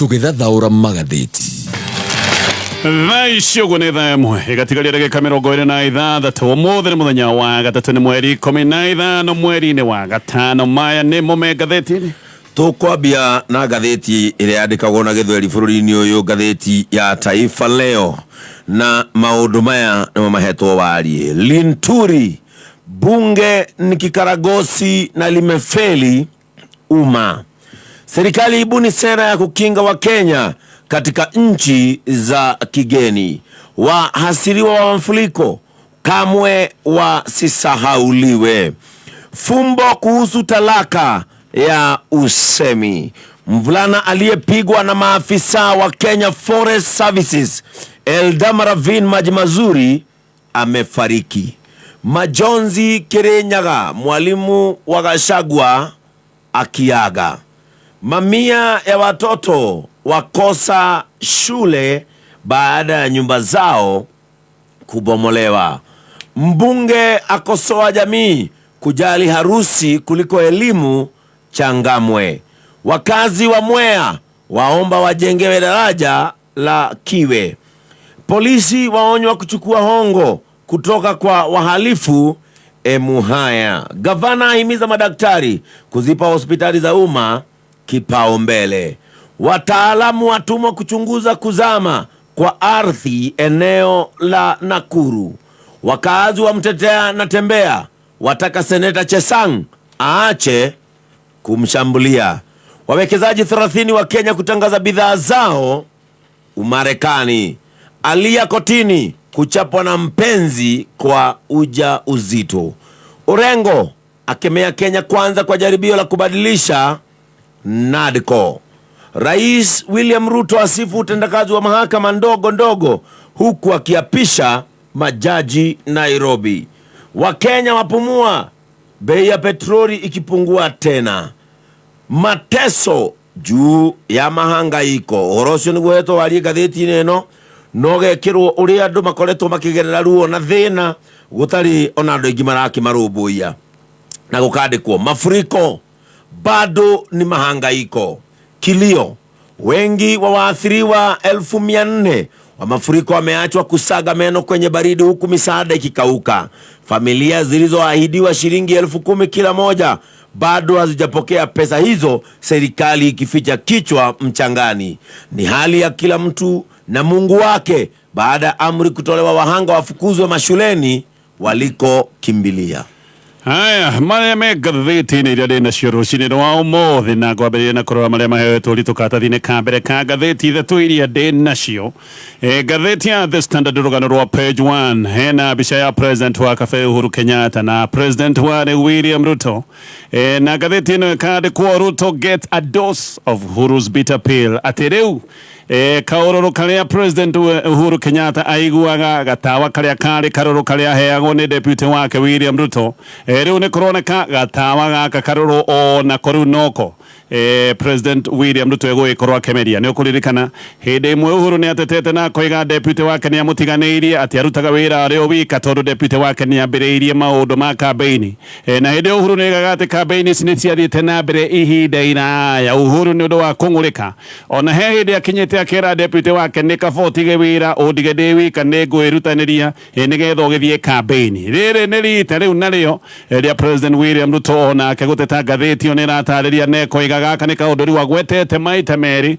Tũgĩthathaũra magathĩti. Thaa ici ũguo nĩ thaa 1 ĩgatigaria ndagĩka 26. Ũmũthĩ nĩ mũthenya wa gatatũ, nĩ mweri 15 mweri-inĩ wa gatano. Maya nĩmo me ngathĩti-inĩ. Tũkwambia na ngathĩti ĩrĩa yandĩkagwo na gĩthweri bũrũri-inĩ ũyũ, ngathĩti ya Taifa Leo, na maũndũ maya nĩmo mahetwo wariĩ. Linturi, bunge ni kikaragosi na limefeli umma. Serikali ibuni sera ya kukinga Wakenya katika nchi za kigeni. Wahasiriwa wa mafuriko kamwe wasisahauliwe. Fumbo kuhusu talaka ya usemi. Mvulana aliyepigwa na maafisa wa Kenya Forest Services Eldama Ravine Maji Mazuri amefariki. Majonzi Kirinyaga, mwalimu wa Gachagua akiaga. Mamia ya watoto wakosa shule baada ya nyumba zao kubomolewa. Mbunge akosoa jamii kujali harusi kuliko elimu Changamwe. Wakazi wa Mwea waomba wajengewe daraja la Kiwe. Polisi waonywa kuchukua hongo kutoka kwa wahalifu Emuhaya. Gavana ahimiza madaktari kuzipa hospitali za umma kipaumbele. Wataalamu watumwa kuchunguza kuzama kwa ardhi eneo la Nakuru. Wakaazi wa Mtetea na Tembea wataka seneta Chesang aache kumshambulia. Wawekezaji 30 wa Kenya kutangaza bidhaa zao Umarekani. Alia kotini kuchapwa na mpenzi kwa uja uzito. Orengo akemea Kenya Kwanza kwa jaribio la kubadilisha NADCO. Rais William Ruto asifu utendakazi wa mahakama ndogo ndogo huku akiapisha majaji Nairobi. Wakenya wapumua bei ya petroli ikipungua tena. Mateso juu ya mahangaiko. Ũhoro ũcio nĩguo hetwo warie ngathĩti-inĩ ĩno na ũgekĩrwo ũrĩa andũ makoretwo makĩgerera ruo na thĩna gũtarĩ ona andũ aingĩ marakĩmarũmbũiya, na gũkandĩkwo mafuriko bado ni mahangaiko, kilio. Wengi wa waathiriwa 400,000 wa mafuriko wameachwa kusaga meno kwenye baridi huku misaada ikikauka. Familia zilizoahidiwa shilingi 10,000 kila moja bado hazijapokea pesa hizo, serikali ikificha kichwa mchangani. Ni hali ya kila mtu na Mungu wake baada ya amri kutolewa wahanga wafukuzwe mashuleni walikokimbilia. Haya marĩa me ngathĩti-inĩ iria ndĩ nacio rũcinĩ rwa ũmũthĩ, na ngwambĩrĩria na kũrora marĩa maheetwo ũritũ karatathi-inĩ ka mbere ka ngathĩti ithatũ iria ndĩ nacio. Ngathĩti ya The Standard, rũgano rwa page 1, hena mbica ya president wa kabere Uhuru Kenyatta na president wa rĩu William Ruto. Na ngathĩti ĩno ĩkandĩkwo, "Ruto gets a dose of Uhuru's bitter pill," atĩ rĩu kaũrũrũ karĩa president Uhuru Kenyatta aiguaga, gatawa karĩa karĩ karũrũ karĩa aheagwo nĩ deputy wake William Ruto, rĩu nĩ kũroneka gatawa gaka karũrũ o nako rĩu noko president William Ruto egũgĩkorwo akĩmeria. Nĩ ũkũririkana hĩndĩ ĩmwe Uhuru nĩ atetete na akoiga deputy wake nĩ amũtiganĩirie, atĩ arutaga wĩra arĩ o wika tondũ deputy wake nĩ ambĩrĩirie maũndũ ma kambeini. Na hĩndĩ ĩyo Uhuru nĩ oigaga atĩ kambeini ici nĩ ciathiĩte na mbere ihinda iraya. Uhuru nĩ ũndũ wa kũng'ũrĩka ona he hĩndĩ akinyĩte akĩra deputy wake nĩ kaba ũtige wĩra ũndige ndĩ wika, nĩ ngwĩrutanĩria nĩgetha ũgĩthiĩ kambeini. Rĩrĩ nĩ rita rĩu narĩo rĩa president William Ruto onake gũteta. Ngathĩti ĩyo nĩ ĩratarĩria na ĩkoiga gaka nĩ kaũndũ rĩu agwetete maita merĩ,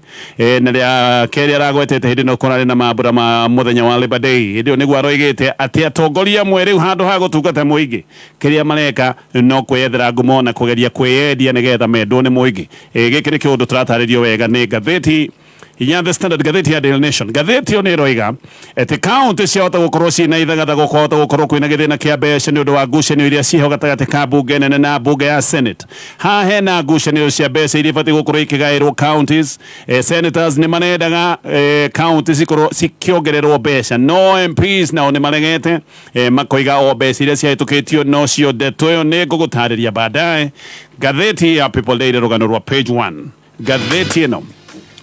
na rĩa kerĩ aragwetete hĩndĩ ĩno kũrarĩ na mambura ma mũthenya wa Labor Day. Hĩndĩ ĩyo nĩguo aroigĩte atĩ atongoria amwe rĩu handũ ha gũtungata mũingĩ, kĩrĩa mareka no kwĩyethera ngumo na kũgeria kwĩyendia nĩgetha mendwo nĩ mũingĩ. Gĩkĩ nĩ kĩũndũ tũratarĩrio wega nĩ ngathĩti ya The Standard. Ngathĩti ya Daily Nation, ngathĩti ĩyo nĩ ĩroiga atĩ kaunti ciahota gũkorwo ciĩna ithagathago, kwahota gũkorwo kwĩna gĩthĩna kĩa mbeca nĩ ũndũ wa ngucanio iria ciĩho gatagatĩ ka mbunge nene na mbunge ya Senate. Haha hena ngucanio cia mbeca iria ibatiĩ gũkorwo ikĩgaĩrwo counties. Senators nĩ marendaga county cikorwo cikĩongererwo mbeca, no MPs nao nĩ maregete, makoiga o mbeca iria ciahĩtũkĩtio nocio. Ndeto ĩyo nĩ ngũgũtarĩria baadaye. Ngathĩti ya People Daily, rũgano rwa page 1, ngathĩti ĩno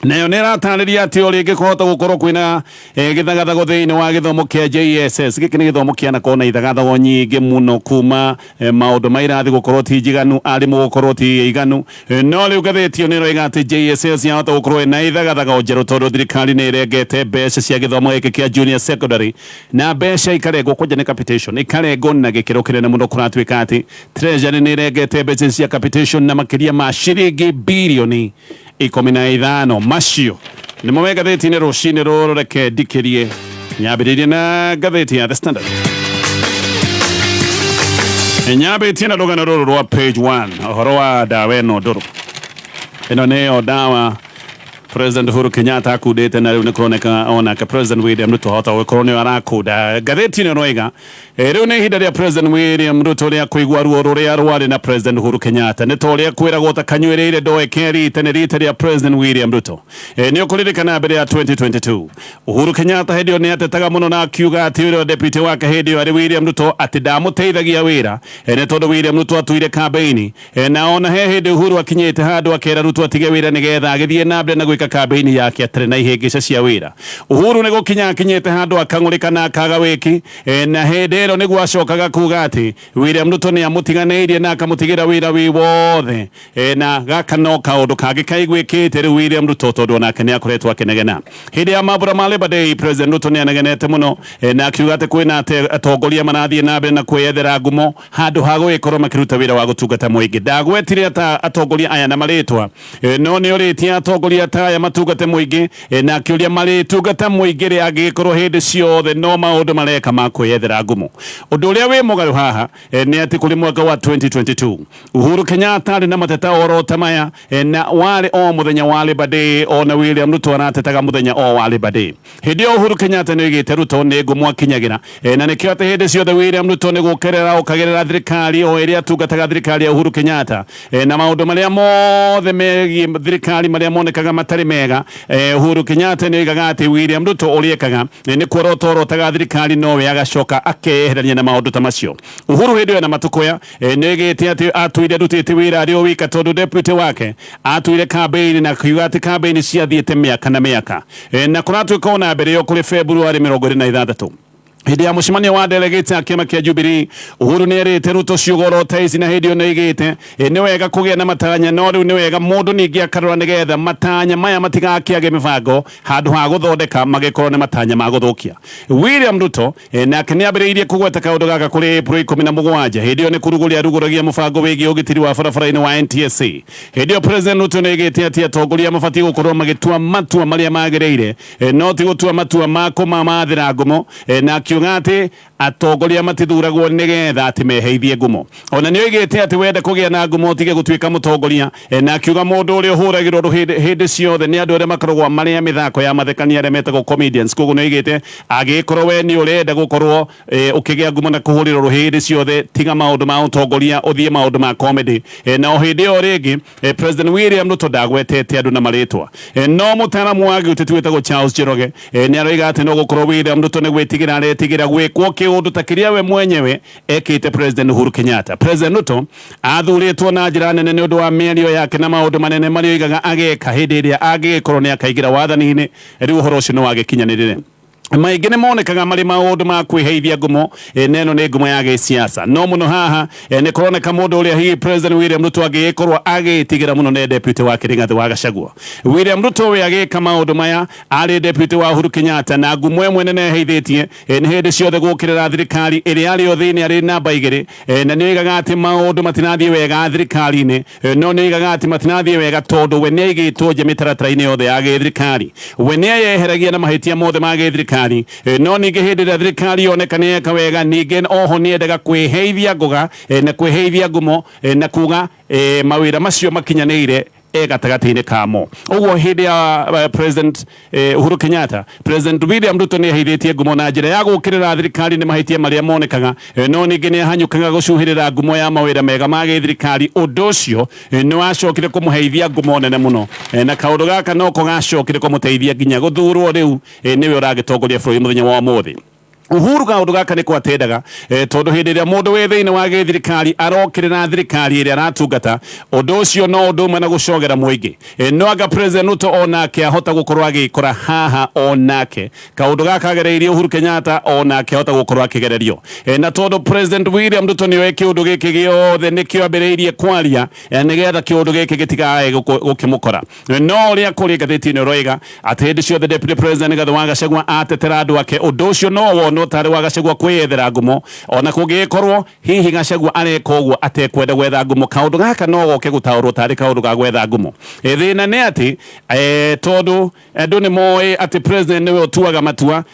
Nayo nä ĩratarĩria atĩ o rĩngĩ kũhota gũkorwo kwĩna gĩthagathago thĩinĩ wa gĩthomo kĩa JSS. Gĩkĩ nĩ gĩthomo kĩanakorwo na ithagathago nyingĩ mũno kuma maũndũ ma irathi gũkorwo ti njiganu, arimũ gũkorwo ti aiganu. No rĩu ngathĩti ĩyo nĩ ĩroiga atĩ JSS yahota gũkorwo ĩna ithagathago njerũ tondũ thirikari nĩ ĩrengete mbeca cia gĩthomo gĩkĩ kĩa junior secondary na mbeca ikarengwo kwanja nĩ capitation ikarengwo na gĩkĩro kĩnene mũno. Kũratuĩka atĩ Treasury nĩ ĩrengete mbeca cia capitation na makĩria ma ciringi birioni 15. Macio nĩmo me ngathĩti-inĩ rũcinĩ rũrũ. Reke ndikĩrie nyambĩrĩirie na ngathĩti ya The Standard, nyambĩtie na rũgano rũrũ rwa page 1, ũhoro wa ndawa ĩno ndũrũ. Ĩno nĩyo ndawa President Uhuru Kenyatta akundĩte, na rĩu nĩ kũroneka onake President William Ruto ahota gũkorwo nĩyo arakunda. Ngathĩti ĩno ĩroiga rĩu nĩ ihinda rĩa President William Ruto rĩa kũigua ruo rũrĩa rwarĩ na President Uhuru Kenyatta. Nĩ ta ũrĩa kwĩragwo ta kanyuĩrĩire ndoe kerite nĩ rita rĩa President William Ruto. Nĩ ũkũririkana mbere ya 2022 Uhuru Kenyatta hĩndĩ ĩyo nĩ atetaga mũno na akiuga atĩ ũrĩa deputy wake hĩndĩ ĩyo arĩ William Ruto atĩ ndamũteithagia wĩra, nĩ tondũ William Ruto atuire kambĩini. Na ona he hĩndĩ Uhuru akinyĩte handũ akera Ruto atige wĩra nĩgetha agĩthiĩ na mbere na gwĩka kambĩini yake atarĩ na ihĩngĩca cia wĩra. Uhuru nĩ gũkinya akinyĩte handũ akang'ũrĩka na akaga wĩki, na hĩndĩ ĩno nĩguo acokaga kuga atĩ William Ruto nĩ amũtiganĩirie na akamũtigĩra wĩra wĩ wothe. Na gaka no kaũndũ kangĩ kaiguĩkĩte rĩu William Ruto, tondũ onake nĩ akoretwo akĩnegena. Hĩndĩ ya mambũra ma Labor Day, President Ruto nĩ anegenete mũno, na akiuga atĩ kwĩna atongoria marathiĩ na mbere na kwĩyethera ngumo handũ ha gũgĩkorwo makĩruta wĩra wa gũtungata mũingĩ. Ndagwetire ata atongoria aya na marĩtwa, no nĩ orĩtie atongoria ta aya matungate mũingĩ, na akĩũria marĩtungata mũingĩ rĩ angĩgĩkorwo hĩndĩ ciothe no maũndũ mareka ma kwĩyethera ngumo. Ũndũ ũrĩa wĩ mũgarũ haha nĩ atĩ kũrĩ mwaka wa 2022 Uhuru Kenyatta arĩ na mateta oro ta maya, na warĩ o mũthenya wa Labor Day. Ona William Ruto aratetaga mũthenya o wa Labor Day. Hĩndĩ ĩyo Uhuru Kenyatta nĩ oigĩte Ruto nĩ ngumo akinyagĩra, na nĩkĩo atĩ hĩndĩ ciothe William Ruto nĩ gũkerera okagĩrĩra thirikari o ĩrĩa atungataga, thirikari ya Uhuru Kenyatta, na maũndũ marĩa mothe megiĩ thirikari marĩa monekaga matarĩ mega. Uhuru Kenyatta nĩ oigaga atĩ William Ruto ũrĩa ekaga nĩ kuorota orotaga thirikari, nowe agacoka akeyeherania na maũndũ ta macio. Uhuru hĩndĩ ĩyo na matukũya nĩ oigĩte atĩ atuire arutĩte wĩra arĩ o wika tondũ deputy wake atuire kambĩini, na akiuga atĩ kambĩini ciathiĩte mĩaka na mĩaka. Na kũratuĩka ona mbere ĩyo kũrĩ February 26, hĩndĩ ya mũcemanio wa delegates a kĩama kĩa Jubilee, Uhuru nĩ erĩte Ruto ciugo oro ta ici, na hĩndĩ ĩyo nĩ oigĩte, "Nĩ wega kũgĩa na matanya, no rĩu nĩ wega mũndũ ningĩ akarora nĩgetha matanya maya matigakĩage mĩbango, handũ ha gũthondeka magĩkorwo nĩ matanya ma gũthũkia." William Ruto nake nĩ ambĩrĩirie kũgweta kaũndũ gaka kũrĩ April 17. Hĩndĩ ĩyo nĩ kũrugũria arugũragia mũbango wĩgiĩ ũgitĩri wa barabara-inĩ wa NTSA. Hĩndĩ ĩyo President Ruto nĩ oigĩte atĩ atongoria mabatiĩ gũkorwo magĩtua matua marĩa magĩrĩire, no ti gũtua matua ma kũmamathĩra ngumo, na akiuga atĩ atongoria matithuragwo nĩgetha atĩ meheithie ngumo. Ona nĩ oigĩte atĩ wenda kũgĩa na ngumo ũtige gũtuĩka mũtongoria, na akiuga mũndũ ũrĩa ũhũragĩrwo hĩndĩ ciothe nĩ andũ arĩa makoragwo marĩ a mĩthako ya mathekania, arĩa metagwo comedians. Koguo nĩ oigĩte angĩgĩkorwo we nĩ ũrenda gũkorwo ũkĩgĩa ngumo na kũhũrĩrwo rũhĩ hĩndĩ ciothe, tiga maũndũ ma ũtongoria ũthiĩ maũndũ ma comedy. Na o hĩndĩ ĩyo rĩngĩ, President William Ruto ndagwetete andũ na marĩtwa, no mũtaaramu wa gĩũteti wĩtagwo Charles Njoroge nĩ aroiga atĩ no gũkorwo William Ruto nĩ gwĩtigĩra aretigĩra gwĩkwo kĩũndũ ta kĩrĩa we mwenyewe ekĩte President Uhuru Kenyatta. President Ruto athurĩtwo na njĩra nene nĩ ũndũ wa mĩario yake na maũndũ manene marĩa oigaga ageka hĩndĩ ĩrĩa angĩgĩkorwo nĩ akaingĩra wathani-inĩ. Rĩu ũhoro ũcio nĩ wagĩkinyanĩrĩre. Maingĩ nĩ monekaga marĩ maũndũ ma kwĩheithia ngumo, na ĩno nĩ ngumo ya gĩsiasa. No mũno haha nĩ kũroneka mũndũ ũrĩa hihi President William Ruto angĩgĩkorwo agĩtigĩra mũno nĩ deputy wake Rigathĩ wa Gachagua. William Ruto we agĩka maũndũ maya arĩ deputy wa Uhuru Kenyatta na ngumo ĩmwe nene ĩheithĩtie nĩ hĩndĩ ciothe gũkĩrĩra thirikari ĩrĩa arĩ o thĩinĩ arĩ namba 2, na nĩ oigaga atĩ maũndũ matinathiĩ wega thirikari-inĩ, no nĩ oigaga atĩ matinathiĩ wega tondũ we nĩ aigĩtwo nja mĩtaratara-inĩ yothe ya gĩthirikari. We nĩ eyeheragia na mahĩtia mothe ma gĩthirikari, no ningĩ hĩndĩ ĩrĩa thirikari yoneka nĩ yeka wega, ningĩ oho nĩ endaga kwĩheithia ngũga na kwĩheithia ngumo na kuga mawĩra macio makinyanĩire e gatagatĩ-inĩ kamo. Ũguo hĩndĩ ya President Uhuru Kenyatta, President William Ruto nĩ eheithĩtie ngumo na njĩra ya gũkĩrĩra thirikari nĩ mahĩtia marĩa monekaga, no ningĩ nĩ ahanyũkaga gũcuhĩrĩra ngumo ya mawĩra mega ma gĩthirikari. Ũndũ ũcio nĩ wacokire kũmũheithia ngumo nene mũno, na kaũndũ gaka noko gacokire kũmũteithia nginya gũthurwo rĩu nĩwe ũragĩtongoria bũrũri mũthenya wa ũmũthĩ. Uhuru kaũndũ gaka nĩko atendaga, tondũ hĩndĩ ĩrĩa mũndũ wĩ thĩinĩ wa gĩthirikari arokĩrĩra thirikari ĩrĩa aratungata, ũndũ ũcio no ũndũ ũmwe na gũcogera mũingĩ. No anga President Ruto onake ahota gũkorwo agĩkora haha, onake kaũndũ gaka agereirie Uhuru Kenyatta onake ahota gũkorwo akĩgererio. Na tondũ President William Ruto nĩoĩ kĩũndũ gĩkĩ gĩothe, nĩkĩo ambĩrĩirie kwaria, nĩgetha kĩũndũ gĩkĩ gĩtikae gũkĩmũkora. No ũrĩa kũrĩ, ngathĩti ĩno ĩroiga atĩ hĩndĩ ciothe Deputy President Rigathi wa Gachagua atetera andũ ake, ũndũ ũcio no wonwo tarĩ wa Gachagua kwĩyethera ngumo. Ona kũngĩgĩkorwo hihi Gachagua areka ũguo atekwenda gwetha ngumo, kaũndũ gaka no goke gũtaũrwo tarĩ kaũndũ ga gwetha ngumo. Thĩna nĩ atĩ tondũ andũ nĩ moĩ atĩ president nĩwe ũtuaga matua,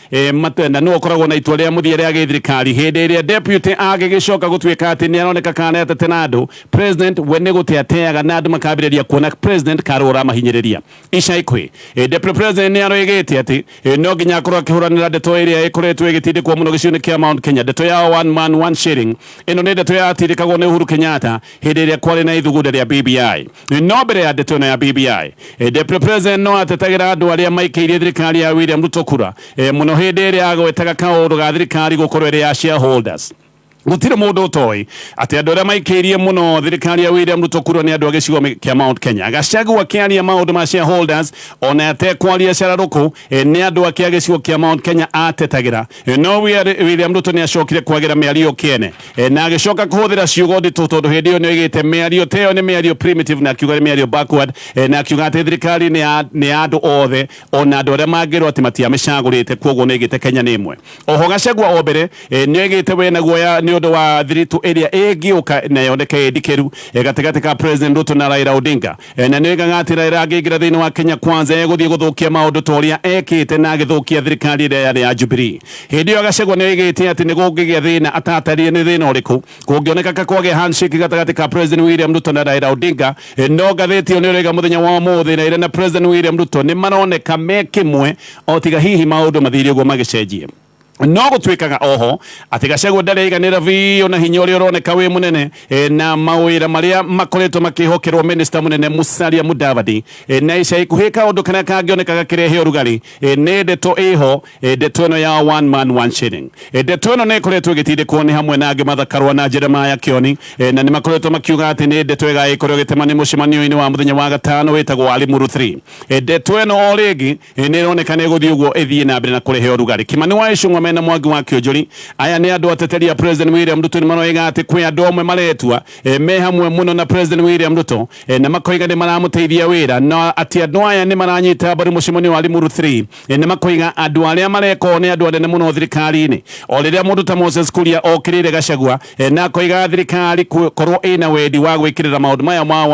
na nĩwe ũkoragwo na itua rĩa mũthia rĩa gĩthirikari, hĩndĩ ĩrĩa deputy agĩgĩcoka gũtuĩka atĩ nĩ aroneka kana atetera andũ, president we nĩ gũte ateaga, na andũ makambĩrĩria kuona president karĩ ũramahinyĩrĩria. Ica ikuhĩ, deputy president nĩ aroigĩte atĩ no nginya akorwo akĩhũranĩra ndeto ĩrĩa ĩkoretwo ĩgĩtindĩkwo mũno gĩcigo-inĩ kĩa Mount Kenya, ndeto ya one man one shilling. Ĩno nĩ ndeto yatindĩkagwo nĩ Uhuru Kenyatta hĩndĩ ĩrĩa kwarĩ na ithugunda rĩa BBI. No mbere ya ndeto ĩno ya BBI, deputy president no atetagĩra andũ arĩa maikĩirie thirikari ya William Ruto kura, mũno hĩndĩ ĩrĩa agwetaga kaũndũ ga thirikari gũkorwo ĩrĩ ya shareholders. Gũtirĩ mũndũ ũtoĩ atĩ andũ arĩa maikĩirie mũno thirikari ya William Ruto kura nĩ andũ a gĩcigo kĩa Mount Kenya. Gachagua akĩaria maũndũ ma shareholders, ona atekwaria cararũkũ, nĩ andũ ake a gĩcigo kĩa Mount Kenya atetagĩra. No William Ruto nĩ acokire kwagĩra mĩario kĩene, na agĩcoka kũhũthĩra ciugo nditũ, tondũ hĩndĩ ĩyo nĩ oigĩte mĩario ta ĩyo nĩ mĩario primitive, na akiuga nĩ mĩario backward, na akiuga atĩ thirikari nĩ ya andũ othe, ona andũ arĩa mangĩrwo atĩ matiamĩcagũrĩte, koguo nĩ oigĩte Kenya nĩ ĩmwe. Oho Gachagua o mbere, nĩ oigĩte we na guoya nĩ ũndũ wa thiritũ ĩrĩa ĩngĩũka na yoneke ĩ ndikĩru, gatagatĩ ka President Ruto na Raila Odinga. Na nĩ oigaga atĩ Raila angĩingĩra thĩinĩ wa Kenya Kwanza, egũthiĩ gũthũkia maũndũ ta ũrĩa ekĩte na agĩthũkia thirikari ĩrĩa yarĩ ya Jubilee. Hĩndĩ ĩyo Gachagua nĩ oigĩte atĩ nĩ kũngĩgĩa thĩna, atatarire nĩ thĩna ũrĩkũ, kũngĩoneka ka kwagĩa handshake gatagatĩ ka President William Ruto na Raila Odinga. No ngathĩti ĩyo nĩ ĩroiga mũthenya wa ũmũthĩ Raila na President William Ruto nĩ maroneka me kĩmwe, o tiga hihi maũndũ mathire ũguo magĩcenjie. No gũtuĩkaga oho atĩ Gachagua ndarĩiganĩra biũ na hinya ũrĩa ũroneka wĩ mũnene, na mawĩra marĩa makoretwo makĩhokerwo minista mũnene Musalia Mudavadi. Na ica ikuhĩ kaũndũ karĩa kangĩoneka gakĩrehe ũrugarĩ, nĩ ndeto ĩho, ndeto ĩno ya one man one shilling. Ndeto ĩno nĩ ĩkoretwo ĩgĩtindĩkwo nĩ hamwe na angĩ Martha Karua na Jeremiah Kioni, na nĩ makoretwo makiuga atĩ nĩ ndeto ĩgagĩkorwo ĩgĩtema nĩ mũcemanio-inĩ wa mũthenya wa gatano wĩtagwo wa Limuru 3. Ndeto ĩno o rĩngĩ, nĩ ĩroneka nĩ ĩgũthiĩ ũguo ĩthiĩ na mbere na kũrehe ũrugarĩ. Kimani wa Ichung'wa mena Mwangi wa Kĩũnjũri, aya nĩ andũ ateteri a President William Ruto, nĩ maroiga atĩ kwĩ andũ amwe maretua, me hamwe mũno na President William Ruto, na makoiga nĩ maramũteithia wĩra, na atĩ andũ aya nĩ maranyita mbaru mũcemanio wa Limuru 3. Nĩ makoiga andũ arĩa mareka ũũ nĩ andũ anene mũno thirikari-inĩ. O rĩrĩa mũndũ ta Moses Kuria okĩrĩire Gachagua, na akoiga thirikari korwo ĩna wendi wa gwĩkĩrĩra maũndũ maya ma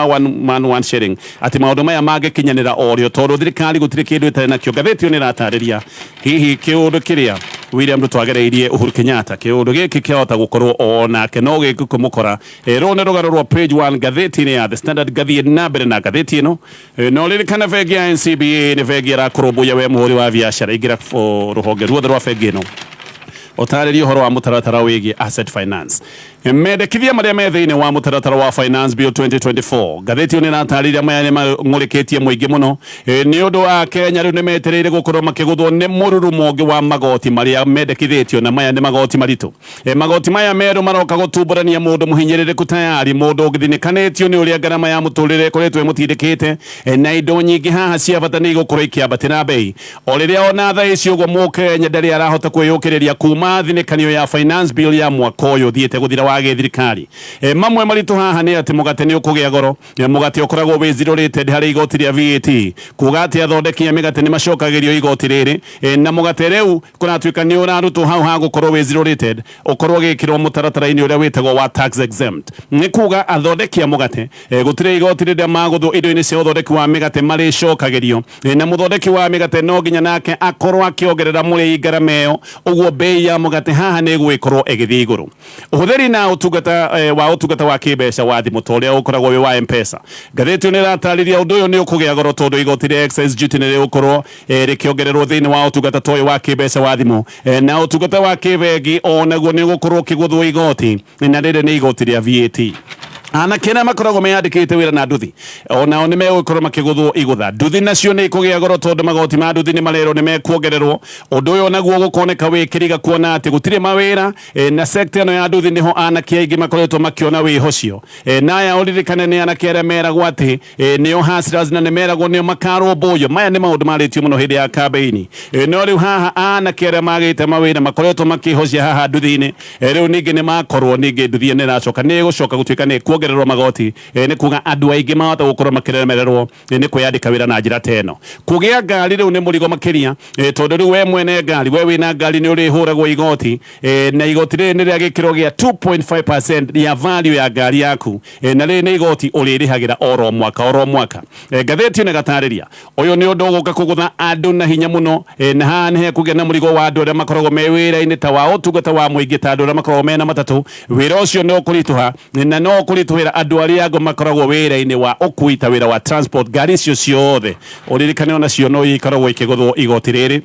one man one shilling, atĩ maũndũ maya mangĩkinyanĩra o rĩo, tondũ thirikari gũtirĩ kĩndũ ĩtarĩ nakĩo. Ngathĩti ĩyo nĩ ĩratarĩria hihi kĩũndũ kĩrĩa William Ruto agereirie Uhuru Kenyatta, kĩũndũ gĩkĩ kĩahota gũkorwo o nake no gĩkũmũkora. Rũrũ nĩ rũgano rwa page 1 ngathĩti-inĩ ya The Standard. Ngathiĩ na mbere na ngathĩti ĩno. No ririkana bengi ya NCBA nĩ bengi ĩrakũrũmbũiya we mũhũri wa biacara. Ingĩra rũhonge ruothe rwa bengi ĩno ũtarĩrie ũhoro wa mũtaratara wĩgiĩ asset finance, mendekithia marĩa me thĩinĩ wa mũtaratara wa Finance Bill 2024. Ngathĩti ĩyo nĩ ĩratarĩria maya nĩ mang'ũrĩkĩtie mũingĩ mũno, nĩ ũndũ wa Kenya rĩu nĩ metereire gũkorwo makĩgũthwo nĩ mũrurumo ũngĩ wa magoti marĩa mendekithĩtio, na maya nĩ magoti maritũ. Magoti maya merũ maroka gũtumbũrania mũndũ mũhinyĩrĩrĩku tayari, mũndũ ũngĩthinĩkanĩtio nĩ ũrĩa ngarama ya mũtũrĩre ĩkoretwo ĩmũtindĩkĩte, na indo nyingĩ haha cia bata nĩ igũkorwo ikĩambatĩra bei, o rĩrĩa ona thaa ici ũguo mũkenya ndarĩ arahota kwĩyũkĩrĩria kuma thinĩkanio ya Finance Bill ya mwaka ũyũ ũthiĩte gũthira wa gĩthirikari. Mamwe maritũ haha nĩ atĩ mũgate nĩ ũkũgĩa goro. Mũgate ũkoragwo wĩ zero rated harĩ igoti rĩa VAT, kuga atĩ athondeki a mĩgate nĩ macokagĩrio igoti rĩrĩ, na mũgate rĩu kũratuĩka nĩ ũrarutwo hau ha gũkorwo wĩ zero rated, ũkorwo ũgĩkĩrwo mũtaratara-inĩ ũrĩa wĩtagwo wa tax exempt. Nĩ kuga athondeki a mũgate, gũtirĩ igoti rĩrĩa magũthwo indo-inĩ cia ũthondeki wa mĩgate marĩcokagĩrio, na mũthondeki wa mĩgate no nginya nake akorwo akĩongerera mũrĩi ngarama ĩyo, ũguo bei ya mũgate haha nĩ ĩgũgĩkorwo ĩgĩthiĩ igũrũ. Ũhũthĩri na ũtungata, wa ũtungata wa kĩmbeca wa thimũ ta ũrĩa ũkoragwo wĩ wa M-Pesa, ngathĩti ĩyo nĩ ĩratarĩria ũndũ ũyũ nĩ ũkũgĩa goro, tondũ igoti rĩa excise duty nĩ rĩgũkorwo, rĩkĩongererwo thĩinĩ wa ũtungata ta ũyũ wa kĩmbeca wa thimũ. Na ũtungata wa kĩbengi o naguo nĩ ũgũkorwo ũkĩgũthwo igoti, na rĩrĩ nĩ igoti rĩa VAT. Anake arĩa makoragwo meyandĩkĩte wĩra na nduthi onao nĩ megũkorwo makĩgũthwo igũtha. Nduthi nacio nĩ ikũgĩa goro tondũ magoti ma nduthi nĩ marerwo nĩ mekuongererwo. Ũndũ ũyũ onaguo gũkoneka wĩ kĩriga kuona atĩ gũtirĩ mawĩra na sector ĩno ya nduthi nĩho anake aingĩ makoretwo makĩona wĩhocio. Na aya ũririkane nĩ anake arĩa meragwo atĩ nĩo hustlers na nĩ meragwo nĩo makarũmbũyio. Maya nĩ maũndũ marĩtio mũno hĩndĩ ya kambĩini. No rĩu haha anake arĩa magĩte mawĩra makoretwo makĩhocia haha nduthi-inĩ. Rĩu ningĩ nĩ makorwo ningĩ nduthi ĩno ĩracoka nĩ ĩgũcoka gũtuĩka nĩ kuongererwo magoti, nĩ kuga andũ aingĩ mahota gũkorwo makĩremererwo nĩ kwĩyandĩka wĩra na njĩra ta ĩno. Kũgĩa ngari rĩu nĩ mũrigo makĩria, tondũ rĩu we mwene ngari, we wĩna ngari nĩ ũrĩhũragwo igoti, na igoti rĩrĩ nĩ rĩa gĩkĩro gĩa 2.5% ya value ya ngari yaku, na rĩrĩ nĩ igoti ũrĩrĩhagĩra oro mwaka oro mwaka. Ngathĩti ĩno ĩgatarĩria ũyũ nĩ ũndũ ũgũka kũgũtha andũ na hinya mũno, na haha nĩ hekũgĩa na mũrigo wa andũ arĩa makoragwo me wĩra-inĩ ta wa ũtungata wa mũingĩ, ta andũ arĩa makoragwo mena matatũ. Wĩra ũcio nĩ ũkũritũha na no ũkũritũhĩra andũ arĩa angĩ makoragwo wĩra-inĩ wa ũkui ta wĩra wa transport. Ngari icio ciothe ũririkane onacio no ikoragwo ikĩgũthwo igoti rĩrĩ.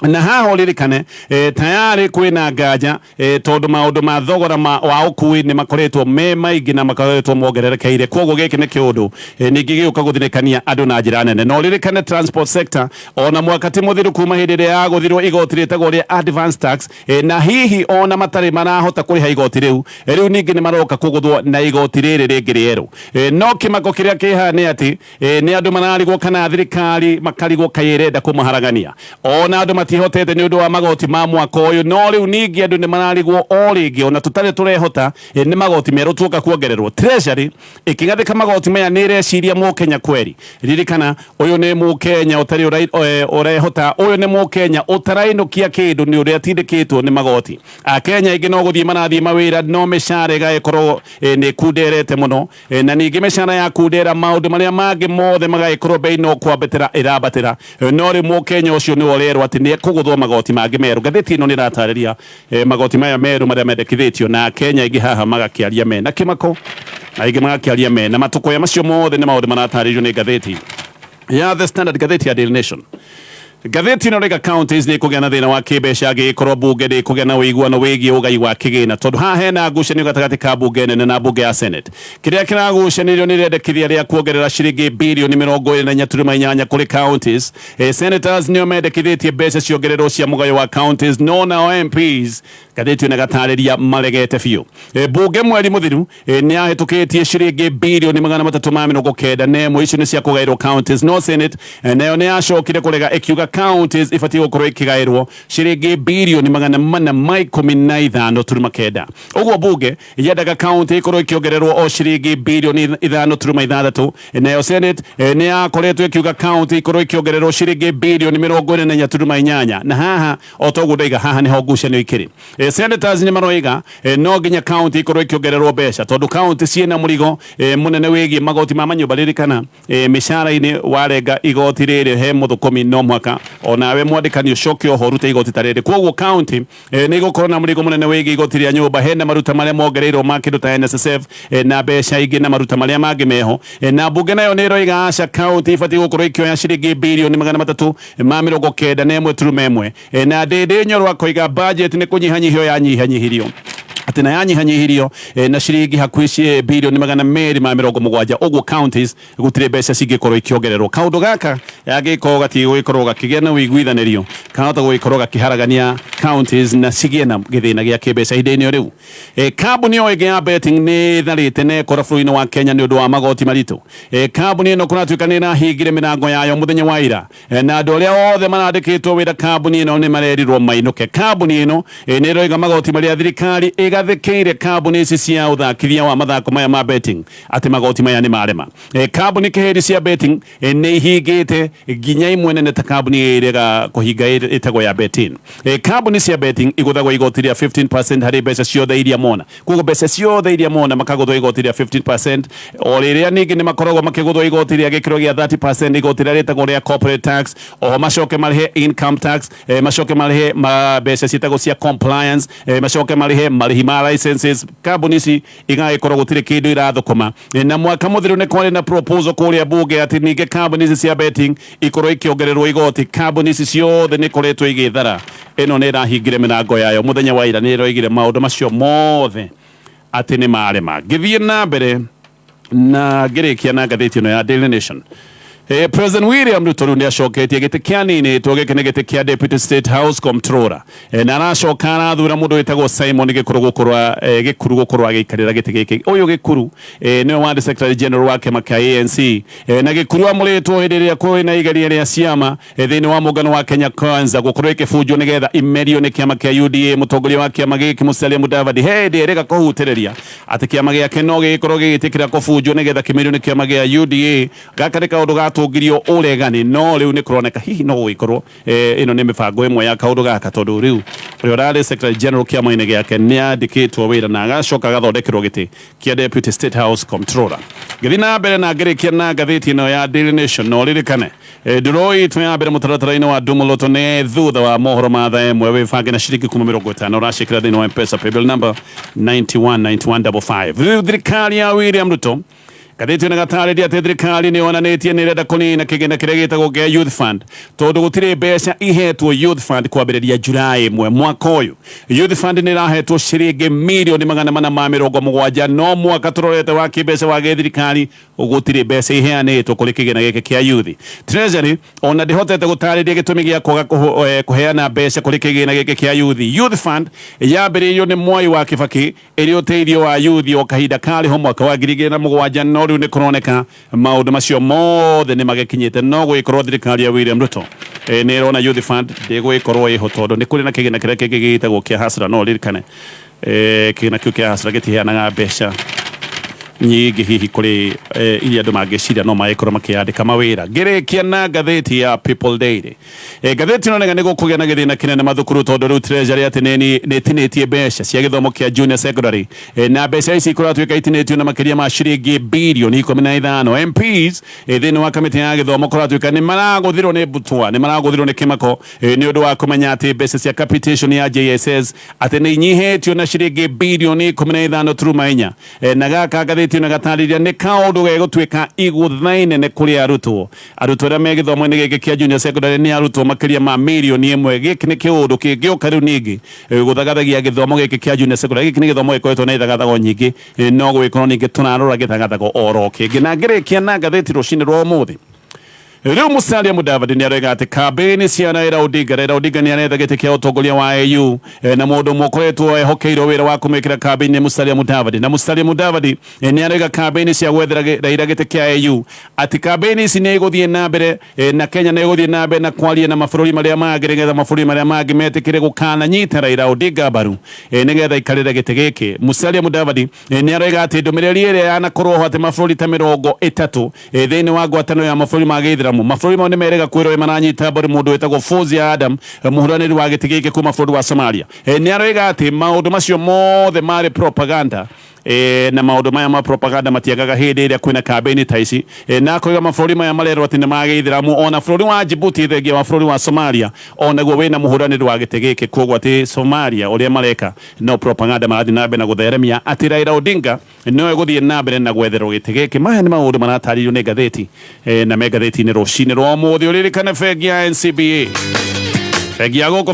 Na haha ũririkane tayarĩ kwĩna nganja, tondũ maũndũ ma thogora wa ũkui nĩ makoretwo me maingĩ na makoretwo mongererekeire. Koguo gĩkĩ nĩ kĩũndũ ningĩ gĩgũka gũthinĩkania andũ na njĩra nene. Na ũririkane transport sector ona mwaka ti mũthiru kuma hĩndĩ ĩrĩa yagũthirwo igoti rĩtagwo rĩa advance tax, na hihi ona matarĩ marahota kũrĩha igoti rĩu, rĩu ningĩ nĩ maroka kũgũthwo na igoti rĩrĩ rĩngĩ rĩerũ. No kĩmako kĩrĩa kĩ haha nĩ atĩ nĩ andũ mararigwo kana thirikari makarigwo kaĩ ĩrenda kũmaharagania. Ona andũ matihotete nĩ ũndũ wa magoti ma mwaka ũyũ, no rĩu ningĩ andũ nĩ mararigwo o rĩngĩ ona tũtarĩ tũrehota, nĩ magoti merũ tuoka kuongererwo. Treasury ĩkĩgathĩka magoti maya nĩ ĩreciria mũkenya kweri. Ririkana ũyũ nĩ mũkenya ũtarĩ ũrehota, ũyũ nĩ mũkenya ũtarainũkia kĩndũ nĩ ũrĩa atindĩkĩtwo nĩ magoti. Akenya aingĩ no gũthiĩ marathiĩ mawĩra no mĩcara ĩgagĩkorwo nĩ ĩkunderete mũno, na ningĩ mĩcara ya kundera maũndũ marĩa mangĩ mothe magagĩkorwo bei no kwambatĩra ĩrambatĩra. No rĩu mũkenya ũcio nĩwe ũrerwo atĩ nĩ ekũgũthwo magoti mangĩ merũ. Ngathĩti ĩno nĩ ĩratarĩria magoti maya merũ marĩa mendekithĩtio, na Akenya aingĩ haha magakĩaria mena kĩmako, aingĩ magakĩaria mena matũkũya. Macio mothe nĩ maũndũ maratarĩrio nĩ ngathĩti ya The Standard. Ngathĩti ya Daily Nation, ngathĩti ĩno rĩga counties nĩ kũgĩa na thĩna wa kĩmbeca angĩgĩkorwo mbunge ndĩkũgĩa na ũiguano wĩgiĩ ũgai wa kĩgĩna, tondũ haha hena ngucanio gatagatĩ ka mbunge nene na mbunge ya Senate. Kĩrĩa kĩragucanĩrio nĩ rĩendekithia rĩa kuongerera ciringi birioni 24.8 kũrĩ counties. Senators nĩo mendekithĩtie mbeca ciongererwo cia mũgayo wa counties, no nao MPs, ngathĩti ĩno ĩgatarĩria, maregete biũ. Mbunge mweri mũthiru nĩ yahĩtũkĩtie ciringi birioni 391, icio nĩ cia kũgaĩrwo counties, no Senate nayo nĩ yacokire kũrega ĩkiuga counties ibatiĩ gũkorwo ikĩgaĩrwo ciringi birioni 415.9. Ũguo mbunge yendaga county ikorwo ikĩongererwo o ciringi birioni 5.6, nayo Senate nĩ yakoretwo ĩkiuga county ikorwo ikĩongererwo ciringi birioni 24.8. Na haha o toguo ndaiga, haha nĩho ngucanio ikĩrĩ. Senators nĩ maroiga no nginya county ikorwo ikĩongererwo mbeca tondũ county ciĩna mũrigo mũnene wĩgiĩ magoti ma manyũmba. Ririkana mĩcara-inĩ warenga igoti rĩrĩ he mũthũkũmi, no mũhaka onawe mwandĩkani ũcoke oho ũrute igoti ta rĩrĩ. Koguo county nĩ igũkorwo na mũrigo mũnene wĩgiĩ igoti rĩa nyũmba. Hena maruta marĩa mongereirwo ma kĩndũ ta NSSF, na mbeca ingĩ na maruta marĩa mangĩ meho. Na mbunge nayo nĩ ĩroiga aca, county ibatiĩ gũkorwo ikĩoya ciringi birioni 391.1. Na Ndĩndĩ Nyoro akoiga budget nĩ kũnyihanyihio yanyihanyihirio, atĩ na yanyihanyihirio na ciringi hakuhĩ birioni 270. Ũguo counties gũtirĩ mbeca cingĩkorwo ikĩongererwo. Kaũndũ gaka gangĩkorwo gatigũgĩkorwo gakĩgĩa na ũiguithanĩrio, kahota gũgĩkorwo gakĩharagania counties na cigĩe na gĩthĩna gĩa kĩmbeca ihinda-inĩ o rĩu. Kambuni o ĩngĩ ya betting nĩ ĩtharĩte na ĩkora bũrũri-inĩ wa Kenya nĩ ũndũ wa magoti maritũ. Kambuni ĩno kũratuĩka nĩ ĩrahingire mĩrango yayo mũthenya wa ira, na andũ arĩa othe marandĩkĩtwo wĩra kambuni ĩno nĩ marerirwo mainũke. Kambuni ĩno nĩ ĩroiga magoti marĩa thirikari ĩgathĩkĩire kambuni ici cia ũthakithia wa mathako maya ma betting, atĩ magoti maya nĩ marema. Kambuni kĩhĩri cia betting nĩ ihingĩte, nginya imwe nene ta kambuni ĩrega kũhinga ĩtagwo ya Betin. Kambuni cia betting igũthagwo igoti rĩa 15% harĩ mbeca ciothe iria mona. Koguo mbeca ciothe iria mona makagũthwo igoti rĩa 15%. O rĩrĩa ningĩ nĩ makoragwo makĩgũthwo igoti rĩa gĩkĩro gĩa 30%, igoti rĩrĩa rĩtagwo rĩa corporate tax. Oho macoke marĩhe income tax, macoke marĩhe mbeca ciĩtagwo cia compliance, macoke marĩhe marĩhi ma licenses. Kambuni ici igagĩkorwo gũtirĩ kĩndũ irathũkũma. Na mwaka mũthiru nĩ kwarĩ na proposal kũrĩa bunge atĩ ningĩ kambuni ici cia betting ikorwo ikĩongererwo igoti. Kambuni ici ciothe nĩ ikoretwo igĩthara. Ĩno nĩ ĩrahingire mĩrango yayo mũthenya wa ira, nĩ ĩroigire maũndũ macio mothe atĩ nĩ marema. Ngĩthiĩ na mbere Na ngĩrĩkia na ngathĩti ĩno ya Daily Nation. President William Ruto rĩu nĩacoketie gĩtĩ kĩaninĩtwo gĩkĩ nĩ gĩtĩ kĩa Deputy State House Comptroller, na aracoka arathura mũndũ wĩtagwo Simon Gĩkũrũ gũkorwo Gĩkuru gũkorwo agĩikarĩra gĩtĩ gĩkĩ. Ũyũ Gĩkuru nĩwe warĩ Secretary General wa kĩama kĩa ANC, na Gĩkuru amũrĩtwo hĩndĩ ĩrĩa kwĩna igeria rĩa ciama thĩinĩ wa mũngano wa Kenya Kwanza gũkorwo ĩkĩbunjwo nĩgetha imerio nĩ kĩama kĩa UDA. Mũtongoria wa kĩama gĩkĩ Musalia Mudavadi hĩndĩ ĩrĩga kũhutĩrĩria atĩ kĩama gĩake no gĩgĩkorwo gĩgĩtĩkĩra kũbunjwo nĩgetha kĩmerio nĩ kĩama gĩa UDA. Gaka nĩ kaũndũ gatũngirio ũregani, no rĩu nĩ kũroneka hihi no gũgĩkorwo ĩno nĩ mĩbango ĩmwe ya kaũndũ gaka, tondũ rĩu ũrĩa ũrarĩ Secretary General kĩama-inĩ gĩake nĩ andĩkĩtwo wĩra na agacoka agathondekerwo gĩtĩ kĩa Deputy State House Comptroller. Ngĩthiĩ na mbere na ngĩrĩkia na ngathĩti ĩno ya Daily Nation, no ririkane ndũro itũ ya mbere mũtaratara-inĩ wa Dumoloto nĩ thutha wa mohoro ma thaa 1. Wĩbange na ciringi kuma 50 ũraciĩkĩra thĩinĩ wa M-Pesa paybill number 919155. Rĩu thirikari ya William Ruto, ngathĩti ĩno ĩgatarĩria atĩ thirikari nĩ yonanĩtie nĩ ĩrenda kũnina kĩgĩna kĩrĩa gĩtagwo kĩa Youth Fund, tondũ gũtirĩ mbeca ihetwo Youth Fund kwambĩrĩria July 1 mwaka ũyũ. Youth Fund nĩ ĩrahetwo ciringi mirioni 470, no mwaka tũrorete wa kĩmbeca wa gĩthirikari gũtirĩ mbeca iheanĩtwo kũrĩ kĩgĩna gĩkĩ kĩa youth. Treasury ona ndĩhotete gũtarĩria gĩtũmi gĩa kwaga kũheana mbeca kũrĩ kĩgĩna gĩkĩ kĩa youth. Youth Fund yambĩrĩirio nĩ Mwai wa Kibaki ĩrĩ ũteithio wa youth o kahinda karĩ ho mwaka wa 2007, no rĩu nĩ kũroneka maũndũ macio mothe nĩ magĩkinyĩte. No gũgĩkorwo thirikari ya William Ruto nĩ ĩrona Youth Fund ndĩgũgĩkorwo ĩho, tondũ nĩ kũrĩ na kĩgĩna kĩrĩa kĩngĩ gĩtagwo kĩa Hustler. No ririkane kĩgĩna kĩu kĩa Hustler gĩtiheanaga mbeca nyingĩ hihi kũrĩ iria andũ mangĩciria no magĩkorwo makĩandĩka mawĩra. Ngĩrĩkia na ngathĩti ya People Daily, ngathĩti ĩno nega nĩ gũkũgĩa na gĩthĩna kĩnene mathukuru, tondũ rĩu Treasury atĩ nĩ ĩtinĩtie mbeca cia gĩthomo kĩa junior secondary, na mbeca ici kũratuĩka itinĩtio na makĩria ma ciringi birioni 15. MPs thĩinĩ wa kamĩtĩ ya gĩthomo kũratuĩka nĩ maragũthirwo nĩ mbutwa, nĩ maragũthirwo nĩ kĩmako, nĩ ũndũ wa kũmenya atĩ mbeca cia capitation ya JSS atĩ nĩ inyihĩtio na ciringi birioni 15 turuma inya. Na gaka ngathĩti ĩno gatarĩria nĩ kaũndũ gegũtuĩka igũtha inene kũrĩ arutwo. Arutwo arĩa me gĩthomo-inĩ gĩkĩ kĩa junior secondary nĩ arutwo makĩria ma mirioni 1. Gĩkĩ nĩ kĩũndũ kĩngĩũka rĩu ningĩ gũthagathagia gĩthomo gĩkĩ kĩa junior secondary. Gĩkĩ nĩ gĩthomo gĩkoretwo na ithagathago nyingĩ, no gũgĩkorwo ningĩ tũrarora gĩthagathago oro kĩngĩ. Na ngĩrĩkia na ngathĩti rũcinĩ rwa ũmũthĩ, rĩu Musalia Mudavadi nĩ aroiga atĩ kambĩini cia Raila Odinga, Raila Odinga nĩ aretha gĩtĩ kĩa ũtongoria wa AU, na mũndũ ũmwe ũkoretwo ehokeirwo wĩra wa kũmĩkĩra kambĩini nĩ Musalia Mudavadi. Na Musalia Mudavadi nĩ aroiga kambĩini cia gwethera Raila gĩtĩ kĩa AU, atĩ kambĩini ici nĩ igũthiĩ na mbere, na Kenya nĩ ĩgũthiĩ na mbere na kwaria na mabũrũri marĩa mangĩ nĩgetha mabũrũri marĩa mangĩ metĩkĩre gũkananyita Raila Odinga mbaru, nĩgetha aikarĩre gĩtĩ gĩkĩ. Musalia Mudavadi nĩ aroiga atĩ ndũmĩrĩri ĩrĩa yanakorwo ho atĩ mabũrũri ta 30 thĩinĩ wa ngwatanĩro ya mabũrũri ma gĩithĩramu, mabũrũri mau nĩ merĩga kwĩrwo maranyita mbaru mũndũ wĩtagwo Fozia Adam, mũhũranĩri wa gĩtĩ gĩkĩ kuma bũrũri wa Somalia. Nĩ aroiga atĩ maũndũ macio mothe marĩ propaganda, na maũndũ maya ma propaganda matiagaga hĩndĩ ĩrĩa kwĩna kambĩini ta ici, na akoiga mabũrũri maya marerwo atĩ nĩ ma gĩithĩramu, ona bũrũri wa Djibouti thengia wa bũrũri wa Somalia onaguo wĩna mũhũranĩri wa gĩtĩ gĩkĩ. Koguo atĩ Somalia ũrĩa mareka no propaganda marathiĩ na mbere na gũtheremia atĩ Raila Odinga nowe gũthiĩ na mbere na gwetherwo gĩtĩ gĩkĩ. Maya nĩ maũndũ maratarĩrio nĩ ngathĩti, na me ngathĩti-inĩ rũcinĩ rwa ũmũthĩ. Ũririkane bengi ya NCBA, bengi ya gũkũ.